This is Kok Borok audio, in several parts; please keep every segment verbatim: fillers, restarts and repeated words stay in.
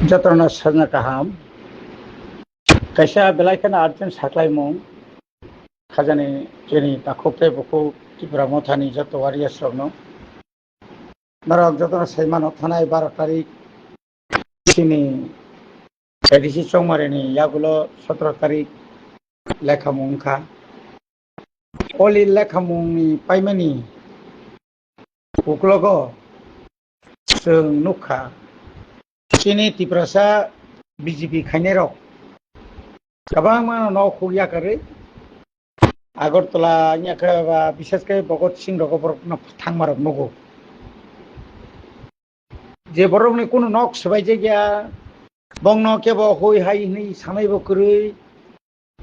Jotono sajna kaham. Kaisa belai kheno urgent saklaimung khajani chini takhuk tei bukhuk Tipra Mothani joto warriors rokno. Norok jotono saimano thanai baro tarik chini A D C Chongmarini yagulo sotro tarik lekhamung wngkha. Oli lekhamungni paimani uklogo chwng nukha, chini Tiprasa B J P khainairok kwbangmano nok huk yakarwi Agartala wngya khe ba, bishes khe Bhagat Singh rogo borokno thangmarok nugo. Je borokni kunu nok swbaijak ya, bongno kebo hoi hai hwnwi sanaibo kwrwi,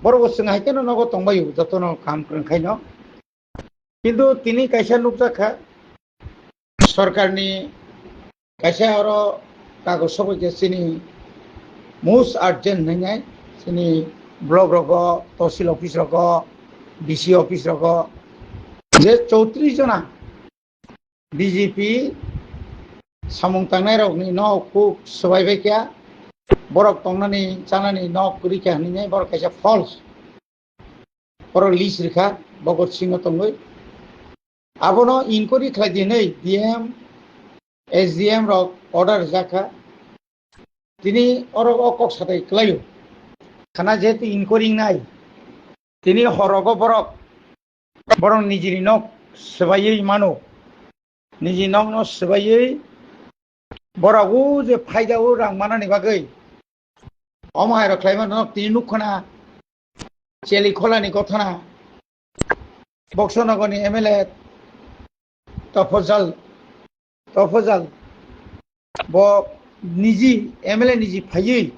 borokbo chwng hai kheno nogo tongbaio, jotono kam kwrwng khaino. Kintu tini kaisa nukjak kha, sorkarni kaisa oro kagoj sogwi khe chini most urgent hwnwi nai, chini block rogo, tosil office rogo, D C office rogo, je chowtris jona B J P samung tangnairokni nok huk swbai bai kha, borok tongnani chanani nok kwrwi kha hwnwi nai borok kaisa false borok list rikha Bhagat Singh tongwi. Abono inquiry khlai di hwnwi D M, S D M rok order rijak kha. Tini oro o kok satai kwlaio. Khana jehetu inquiry wngnai, tini horogo borok, borok nijini nok swbaiwi mano, niji nokno swbaiwi borok o je phaida o rang manani bagwi omo hairok khlaimano tini nukkhana Chelikholani gothana Boksonogorni M L A Tofojal, Tofojal bo niji M L A niji phaiwi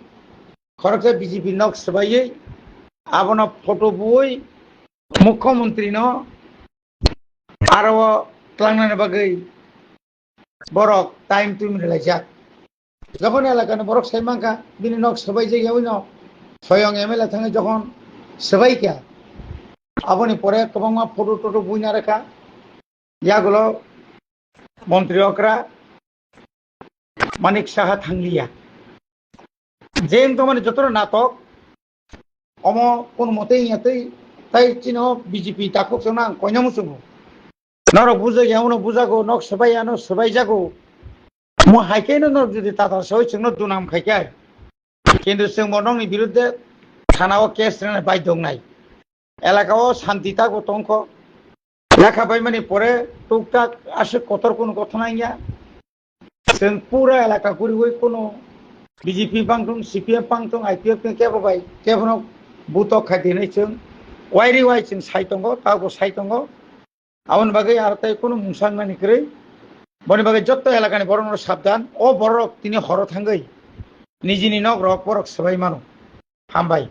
khoroksa B J P nok swbaiwi abono photo buwi mukhyamantri no aro tlangnani bagwi borok time twim rwlaijak. Jokhon elakani borok sai mankha, bini nok swbaijak yaui no, soyong M L A thangwi jokhon swbaikha, aboni pore kwbangma photo toto buina rwkha, yagulo montri okra Manik Saha thangliya. Je wng tongmani jotono natok, omo kono mote wngya tei, tai chino B J P takhuk chwngno ang koina muchungo. Norok bujak ya uno bujago, nok swbai ya no swbai jago. Mo hai khe no norok jodi tatal sawi chwngno dunam khai khe. Kintu chwng bo nokni birudde thana o case rwna baidhya wngnai. Elaka o shanti tago tongkho. Lekha baimani pore tuktak aswk kotor kono gothona wngya. Chwng pura elaka guriwi kono B J P bangthung, C P M bangthung, I P F ni kebo bai kebono butok khai dinai chwng wairi wai chwng sai tongo, tago sai tongo. Aboni bagwi aro tei kono mungsa wngnani kwrwi. Boni bagwi jotto elakani borokno sabdan, o borok tini horo thangwi nijini nok rok borok swbai mano. Hambai.